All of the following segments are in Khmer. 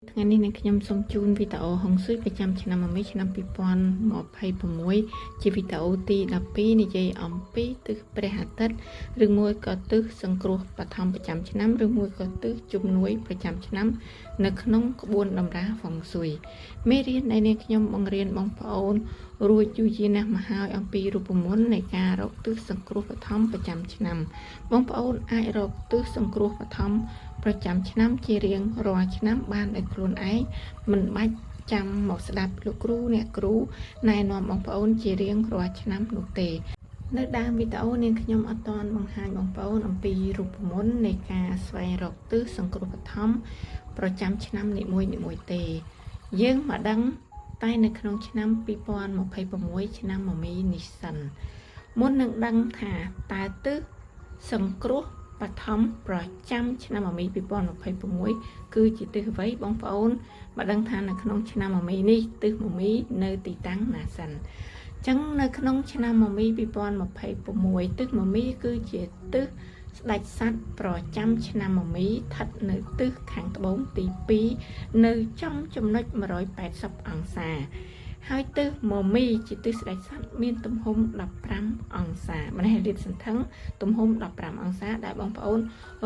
ថ្ងៃនេះនឹងខ្ញុំសូមជូនវីដេអូហុងស៊ុយប្រចាំឆ្នាំមមីឆ្នាំ2026ជាវីដេអូទី12និយាយអំពីទិសព្រះអាទិត្យឬមួយក៏ទិសសង្គ្រោះបឋមប្រចាំឆ្នាំឬមួយក៏ទិសជំនួយប្រចាំឆ្នាំនៅក្នុងក្បួនតម្រាហ្វុងស៊ុយមេរៀនដែលនាងខ្ញុំបង្រៀនបងប្អូនរួចយូរយារណាស់មកហើយអំពីរូបមន្តនៃការរកទិសសង្គ្រោះបឋមប្រចាំឆ្នាំបងប្អូនអាចរកទិសសង្គ្រោះបឋមប្រចាំឆ្នាំជារៀងរាល់ឆ្នាំបានដោយខ្លួនឯងមិនបាច់ចាំមកស្ដាប់លោកគ្រូអ្នកគ្រូណែនាំបងប្អូនជារៀងរាល់ឆ្នាំនោះទេ នៅដើមវីដេអូនាងខ្ញុំអត់ទាន់បង្ហាញបងប្អូនអំពីរូបមន្តនៃការស្វែងរកទិសសង្គ្រោះបឋមប្រចាំឆ្នាំនីមួយៗទេ យើងមកដឹងតែនៅក្នុងឆ្នាំ2026ឆ្នាំមមីនេះសិនមុននឹងដឹងថាតើទិសសង្គ្រោះបឋមប្រចាំឆ្នាំមមី2026គឺជាទិសអ្វីបងប្អូនមកដឹងថានៅក្នុងឆ្នាំមមីនេះទិសមមីនៅទីតាំងណាសិនចឹងនៅក្នុងឆ្នាំមមី2026ទិសមមីគឺជាទិសស្ដេចសត្វប្រចាំឆ្នាំមមីស្ថិតនៅទិសខាងត្បូងទី2នៅចំចំណុច180អង្សា ហើយទិសមមីជាទិសស្ដេចសត្វមានទំហំ15អង្សាម្នេះលាតសន្ធឹងទំហំ15អង្សាដែលបងប្អូន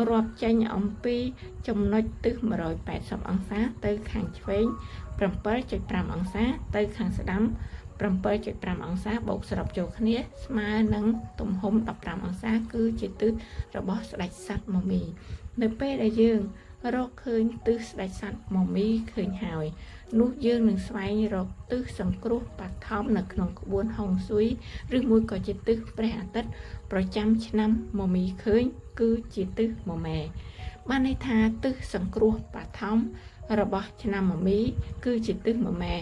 រាប់ចេញអំពីចំណុចទិស180អង្សាទៅខាងឆ្វេង7.5អង្សាទៅខាងស្ដាំ7.5អង្សាបូកសរុបចូលគ្នាស្មើនឹងទំហំ15អង្សាគឺជាទិសរបស់ស្ដេចសត្វមមីនៅពេលដែលយើងរកឃើញទិសស្ដេចសត្វមមីឃើញហើយនោះយើងនឹងស្វែងរកទិសសង្គ្រោះបឋមនៅក្នុងក្បួនហុងស៊ុយឬមួយក៏ជាទិសព្រះអាទិត្យប្រចាំឆ្នាំមមីឃើញគឺជាទិសមមែបានន័យថាទិសសង្គ្រោះបឋមរបស់ឆ្នាំមមីគឺជាទិសមមែ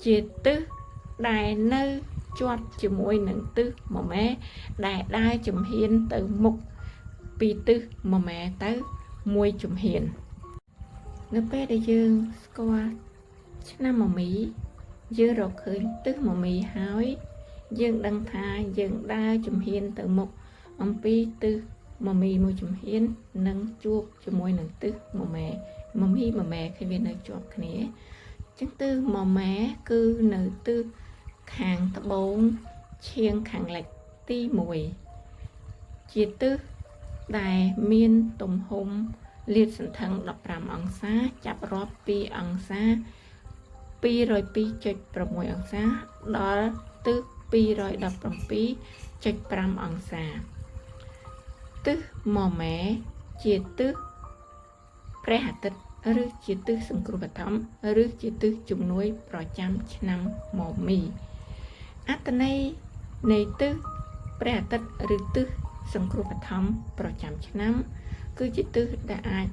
ជាទិសដែលនៅជាប់ជាមួយនឹងទិសមមែដែលដើរជំហានទៅមុខពីទិសមមែទៅមួយជំហាននៅពេលដែលយើងស្គាល់ឆ្នាំមមីយើងរកឃើញទិសមមីហើយយើងដឹងថាយើងដើរជំហានទៅមុខអំពីទិសមមីមួយជំហាននឹងជួបជាមួយនឹងទិសមមែមមីមមែឃើញវានៅជាប់គ្នាអញ្ចឹងទិសមមែគឺនៅទិសខាងត្បូងឈៀងខាងលិចទី1ជាទិសដែលមានទំហំលាតសន្ធឹង15អង្សាចាប់រាប់ពីអង្សា202.6អង្សាដល់ទិស217.5អង្សាទិសមមែជាទិសព្រះអាទិត្យឬជាទិសសង្គ្រោះបឋមឬជាទិសជំនួយប្រចាំឆ្នាំមមីអត្តន័យនៃទិសព្រះអាទិត្យឬទិសសង្គ្រោះបឋមប្រចាំឆ្នាំ គឺជាទិសដែលអាច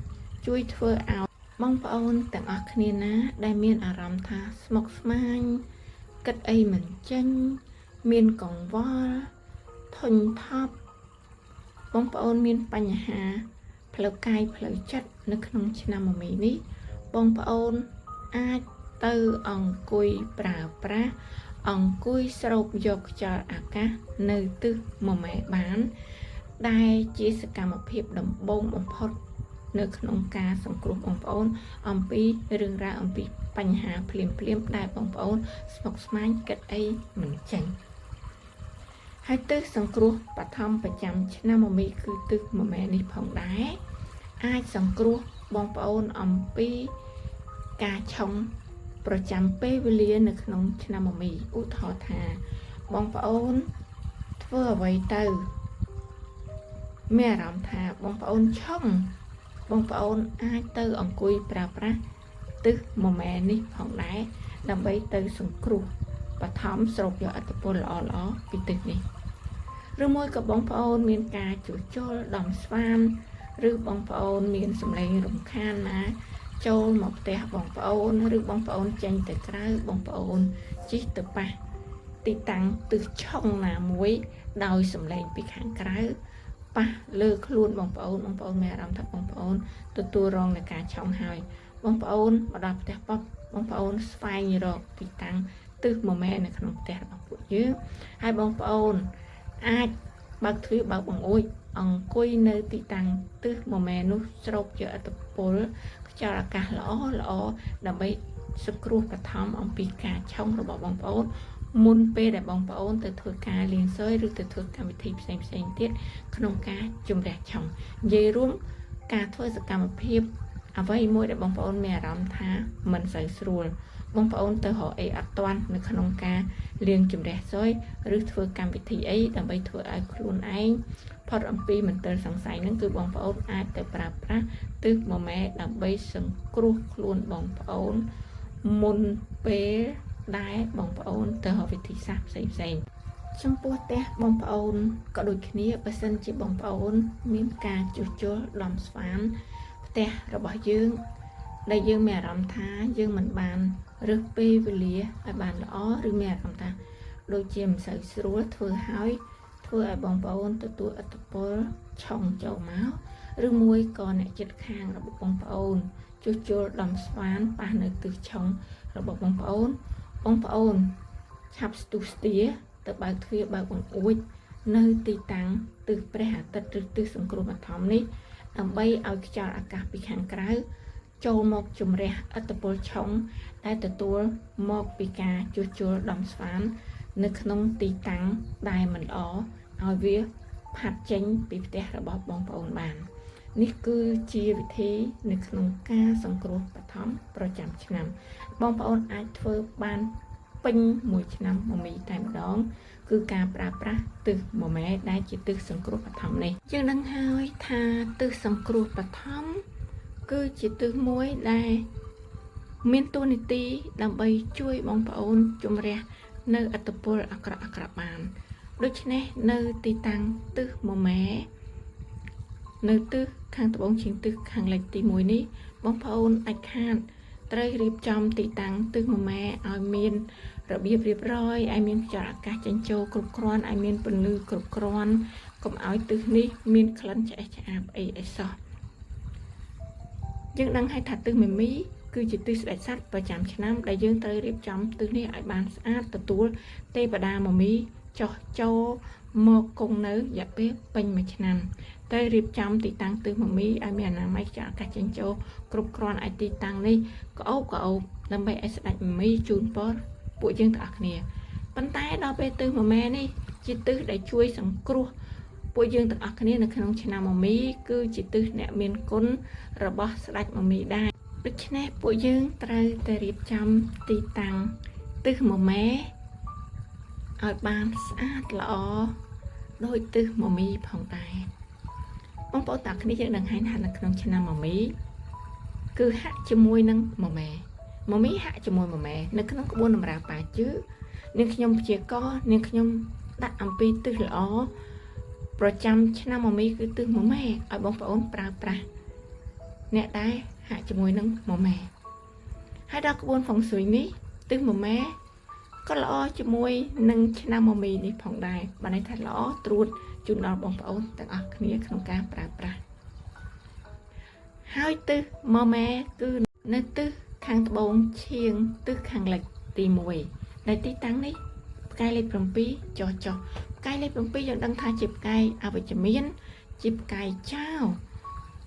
ជួយធ្វើឲ្យបងប្អូនទាំងអស់គ្នាណា ដែលមានអារម្មណ៍ថាស្មុគស្មាញគិតអីមិនចេញមានកង្វល់ធុញថប់បងប្អូនមានបញ្ហាផ្លូវកាយផ្លូវចិត្តនៅក្នុងឆ្នាំមមីនេះបងប្អូនអាចទៅអង្គុយប្រើប្រាស់អង្គុយស្រូបយកខ្យល់អាកាសនៅទិសមមែបាន ដែលជាសកម្មភាពដំបូងបំផុតនៅក្នុងការសង្គ្រោះបងប្អូន អំពីរឿងរ៉ាវអំពីបញ្ហាភ្លាមភ្លាមដែលបងប្អូនស្មុគស្មាញគិតអីមិនចេញហើយទិសសង្គ្រោះបឋមប្រចាំឆ្នាំមមីគឺទិសមមែនេះផងដែរអាចសង្គ្រោះបងប្អូនអំពីការឆុងប្រចាំពេលវេលានៅក្នុងឆ្នាំមមីឧទាហរណ៍ថាបងប្អូនធ្វើអ្វីទៅមានអារម្មណ៍ថាបងប្អូនឆុងបងប្អូនអាចទៅអង្គុយប្រើប្រាស់ទិសមមែនេះផងដែរដើម្បីទៅសង្គ្រោះបឋមស្រូបយកឥទ្ធិពលល្អៗពីទិសនេះឬមួយក៏បងប្អូនមានការជួសជុលដំស្វានឬបងប្អូនមានសម្លេងរំខានណាចូលមកផ្ទះបងប្អូនឬបងប្អូនចេញទៅក្រៅបងប្អូនជិះទៅប៉ះទីតាំងទិសឆុងណាមួយដោយសម្លេងពីខាងក្រៅប៉ះលើខ្លួនបងប្អូនបងប្អូនមានអារម្មណ៍ថាបងប្អូនទទួលរងនឹងការឆុងហើយបងប្អូនមកដល់ផ្ទះប៉ុបបងប្អូនស្វែងរកទីតាំងទិសមមែនៅក្នុងផ្ទះរបស់ពួកយើងហើយបងប្អូនអាចបើកទ្វារបើកបង្អួចអង្គុយនៅទីតាំងទិសមមែនោះស្រូបយកឥទ្ធិពលខ្ ខ្យល់អាកាសល្អល្អដើម្បីសង្គ្រោះបឋមអំពីការឆុងរបស់បងប្អូនមុនពេលដែលបងប្អូនទៅធ្វើការលាងស៊យឬទៅធ្វើកម្មវិធីផ្សេងផ្សេងទៀតក្នុងការជំរះឆុងនិយាយរួមការធ្វើសកម្មភាពអ្វីមួយដែលបងប្អូនមានអារម្មណ៍ថាមិនសូវស្រួលបងប្អូនទៅរកអីអត់ទាន់នៅក្នុងការលាងជំរះស៊យឬធ្វើកម្មវិធីអីដើម្បីធ្វើឲ្យខ្លួនឯងផុតអំពីមន្ទិលសង្ស័យហ្នឹងគឺបងប្អូនអាចទៅប្រើប្រាស់ទិសមម៉ែដើម្បីសង្គ្រោះខ្លួនបងប្អូនមុនពេលដែលបងប្អូនទៅរកវិធីសាស្ត្រផ្សេងផ្សេងចំពោះផ្ទះបងប្អូនក៏ដូចគ្នាបើសិនជាបងប្អូនមានការជួសជុលដំស្វានផ្ទះរបស់យើងដែលយើងមានអារម្មណ៍ថាយើងមិនបានរើសពេលវេលាឲ្យបានល្អឬមានអារម្មណ៍ថាដូចជាមិនសូវស្រួលធ្វើឲ្យធ្វើឲ្យបងប្អូនទទួលឥទ្ធិពលឆុងចូលមកឬមួយក៏អ្នកចិត្តខាងរបស់បងប្អូនជួសជុលដំស្វានប៉ះនៅទិសឆុងរបស់បងប្អូនបងប្អូនឆាប់ស្ទុះស្ទាទៅបើកទ្វារបើកបង្អួចនៅទីតាំងទិសព្រះអាទិត្យឬទិសសង្គ្រោះបឋមនេះដើម្បីឲ្យខ្យល់អាកាសពីខាងក្រៅចូលមកជំរះឥទ្ធិពលឆុងដែលទទួលមកពីការជួសជុលដំស្វាននៅក្នុងទីតាំងដែលមិនល្អឲ្យវាផាត់ចេញពីផ្ទះរបស់បងប្អូនបាននេះគឺជាវិធីនៅក្នុងការសង្គ្រោះបឋមប្រចាំឆ្នាំបងប្អូនអាចធ្វើបានពេញមួយឆ្នាំមមីតែម្ដងគឺការប្រើប្រាស់ទិសមម៉ែដែលជាទិសសង្គ្រោះបឋមនេះយើងដឹងហើយថាទិសសង្គ្រោះបឋមគឺជាទិសមួយដែលមានតួនាទីដើម្បីជួយបងប្អូនជំរះនៅឥទ្ធិពលអាក្រក់អាក្រក់បានដូច្នេះនៅទីតាំងទិសមម៉ែនៅទិសខាងត្បូងជាងទិសខាងលិចទី1នេះបងប្អូនអាចខាតត្រូវរៀបចំទីតាំងទិសមម៉ែឲ្យមានរបៀបរៀបរយឲ្យមានខ្យល់អាកាសចេញចូលគ្រប់គ្រាន់ឲ្យមានពន្លឺគ្រប់គ្រាន់កុំឲ្យទិសនេះមានក្លិនឆ្អេះឆ្អាបអីអីសោះយើងដឹងហើយថាទិសមីមីគឺជាទិសស្ដេចសត្វប្រចាំឆ្នាំដែលយើងត្រូវរៀបចំទិសនេះឲ្យបានស្អាតទទួលទេវតាមមីចុះចូលមកគង់នៅរយៈពេលពេញមួយឆ្នាំត្រូវរៀបចំទីតាំងទិសមមីឲ្យមានអនាម័យខ្យល់អាកាសចេញចូលគ្រប់គ្រាន់ឲ្យទីតាំងនេះក្អូបក្អូបដើម្បីឲ្យស្ដេចមមីជូនពរពួកយើងទាំងអស់គ្នាប៉ុន្តែដល់ពេលទិសមម៉ែនេះជាទិសដែលជួយសង្គ្រោះពួកយើងទាំងអស់គ្នានៅក្នុងឆ្នាំមមីគឺជាទិសអ្នកមានគុណរបស់ស្ដេចមមីដែរដូច្នេះពួកយើងត្រូវតែរៀបចំទីតាំងទិសមម៉ែឲ្យបានស្អាតល្អដោយទិសមមីផងដែរបងប្អូនតាគ្នាយើងដឹងហើយថានៅក្នុងឆ្នាំមមីគឺហាក់ជាមួយនឹងមម៉ែមមីហាក់ជាមួយមម៉ែនៅក្នុងក្បួនតម្រាប៉ាជឺនាងខ្ញុំព្យាករនាងខ្ញុំដាក់អំពីទិសល្អប្រចាំឆ្នាំមមីគឺទិសមម៉ែឲ្យបងប្អូនប្រើប្រាស់អ្នកដែរហាក់ជាមួយនឹងមម៉ែហើយដល់ក្បួនហ្វុងស៊ុយនេះទិសមម៉ែក៏ល្អជាមួយនឹងឆ្នាំមមីនេះផងដែរបានន័យថាល្អត្រួតជូនដល់បងប្អូនទាំងអស់គ្នាក្នុងការប្រើប្រាស់ហើយទិសមម៉ែគឺនៅទិសខាងត្បូងឈៀងទិសខាងលិចទី1ដែលទីតាំងនេះផ្កាយលេខ7ចុះចុះផ្កាយលេខ7យើងដឹងថាជាផ្កាយអវិជ្ជមានជាផ្កាយចោល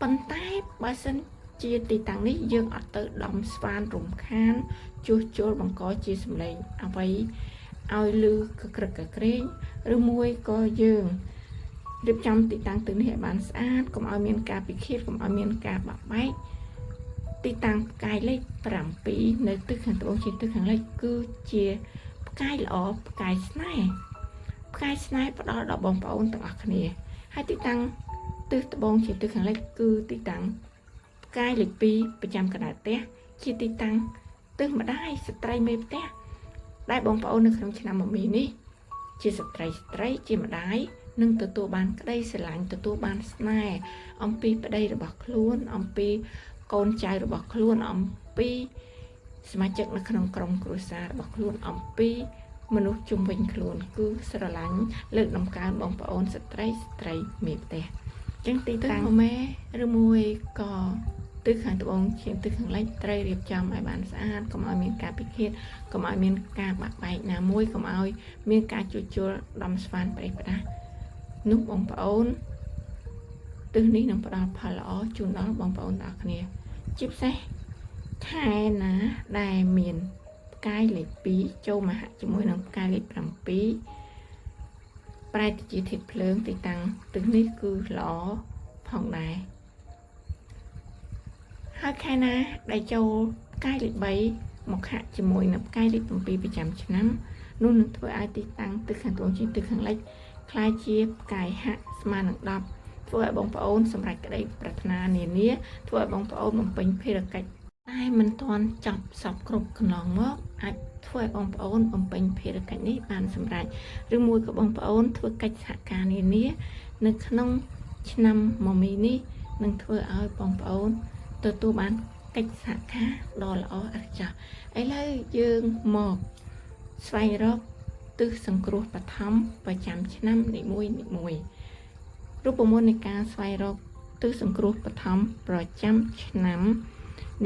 ប៉ុន្តែបើសិនជាទីតាំងនេះយើងអត់ទៅដំស្វានរំខានជួសជុលបង្កជាសម្លេងអ្វីឲ្យលឺកក្រឹកកក្រែងឬមួយក៏យើងរៀបចំទីតាំងទិសនេះឲ្យបានស្អាតកុំឲ្យមានការពិឃាតកុំឲ្យមានការបាក់បែកទីតាំងផ្កាយលេខ7នៅទិសខាងត្បូងជាទិសខាងលិចគឺជាផ្កាយល្អផ្កាយស្នេហ៍ផ្កាយស្នេហ៍ផ្ដល់ដល់បងប្អូនទាំងអស់គ្នាហើយទីតាំងទិសត្បូងជាទិសខាងលិចគឺទីតាំងផ្កាយលេខ2ប្រចាំកណ្ដាលផ្ទះជាទីតាំងទិសម្ដាយស្ត្រីមេផ្ទះដែលបងប្អូននៅក្នុងឆ្នាំមមីនេះជាស្ត្រីស្ត្រីជាម្ដាយនឹងទទួលបានក្តីស្រឡាញ់ទទួលបានស្នេហ៍អំពីប្តីរបស់ខ្លួនអំពីកូនចៅរបស់ខ្លួនអំពីសមាជិកនៅក្នុងក្រុមគ្រួសាររបស់ខ្លួនអំពីមនុស្សជុំវិញខ្លួនគឺស្រឡាញ់លើកតម្កើងបងប្អូនស្ត្រីស្ត្រីមេផ្ទះចឹងទីតាំងម៉ែឬមួយក៏ទិសខាងត្បូងជាងទិសខាងលិចត្រូវរៀបចំឲ្យបានស្អាតកុំឲ្យមានការពិឃាតកុំឲ្យមានការបាក់បែកណាមួយកុំឲ្យមានការជួសជុលដំស្វានប្រេះផ្ដាស់នោះបងប្អូនទិសនេះនឹងផ្ដល់ផលល្អជូនដល់បងប្អូនទាំងអស់គ្នា ជាពិសេសខែណាដែលមានផ្កាយលេខ2ចូលមហាជាមួយនឹងផ្កាយលេខ7ប្រែទៅជាធាតុភ្លើងទីតាំងទិសនេះគឺល្អផងដែរហើយខែណាដែលចូលផ្កាយលេខ3មកហាក់ជាមួយនឹងផ្កាយលេខ7ប្រចាំឆ្នាំនោះនឹងធ្វើឲ្យទីតាំងទិសខាងត្បូងជាងទិសខាងលិចក្លាយជាផ្កាយហាក់ស្មើនឹង10ធ្វើឲ្យបងប្អូនសម្រេចក្តីប្រាថ្នានានាធ្វើឲ្យបងប្អូនបំពេញភារកិច្ចតែមិនទាន់ចប់សពគ្រប់កន្លងមកអាចធ្វើឲ្យបងប្អូនបំពេញភារកិច្ចនេះបានសម្រេចឬមួយក៏បងប្អូនធ្វើកិច្ចសហការនានានៅក្នុងឆ្នាំមមីនេះនឹងធ្វើឲ្យបងប្អូនទទួលបានកិច្ចសហការដ៏ល្អឥតខ្ចោះឥឡូវយើងមកស្វែងរកទិសសង្គ្រោះបឋមប្រចាំឆ្នាំនីមួយនីមួយរូបមន្តនៃការស្វែងរកទិសសង្គ្រោះបឋមប្រចាំឆ្នាំ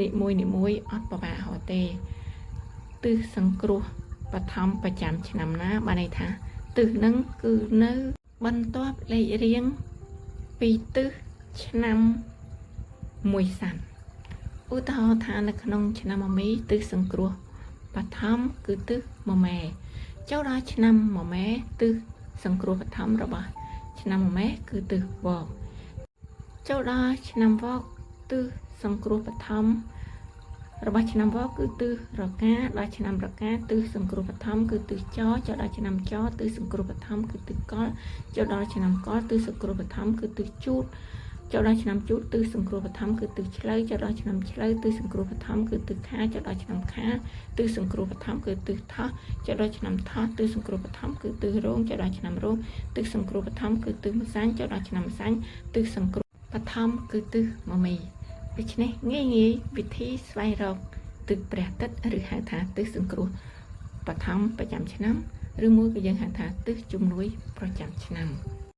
នីមួយនីមួយអត់ពិបាករកទេទិសសង្គ្រោះបឋមប្រចាំឆ្នាំណាបានន័យថាទិសនឹងគឺនៅបន្ទាប់លេខរៀងពីទិសឆ្នាំមួយសាន់ឧទាហរណ៍ថានៅក្នុងឆ្នាំមមីទិសសង្គ្រោះបឋមគឺទិសមមែចូលដល់ឆ្នាំមមែទិសសង្គ្រោះបឋមរបស់ឆ្នាំមមែគឺទិសវកចូលដល់ឆ្នាំវកទិសសង្គ្រោះបឋមរបស់ឆ្នាំវកគឺទិសរកាដល់ឆ្នាំរកាទិសសង្គ្រោះបឋមគឺទិសចចូលដល់ឆ្នាំចទិសសង្គ្រោះបឋមគឺទិសកលចូលដល់ឆ្នាំកលទិសសង្គ្រោះបឋមគឺទិសជូតចូលដល់ឆ្នាំជូតទិសសង្គ្រោះបឋមគឺទិសឆ្លូវចូលដល់ឆ្នាំឆ្លូវទិសសង្គ្រោះបឋមគឺទិសខាចូលដល់ឆ្នាំខាទិសសង្គ្រោះបឋមគឺទិសថោះចូលដល់ឆ្នាំថោះទិសសង្គ្រោះបឋមគឺទិសរោងចូលដល់ឆ្នាំរោងទិសសង្គ្រោះបឋមគឺទិសម្សាញ់ចូលដល់ឆ្នាំម្សាញ់ទិសសង្គ្រោះបឋមគឺទិសមមីដូច្នេះងាយងាយវិធីស្វែងរកទិសព្រះអាទិត្យឬហៅថាទិសសង្គ្រោះបឋមប្រចាំឆ្នាំឬមួយក៏យើងហៅថាទិសជំនួយប្រចាំឆ្នាំ។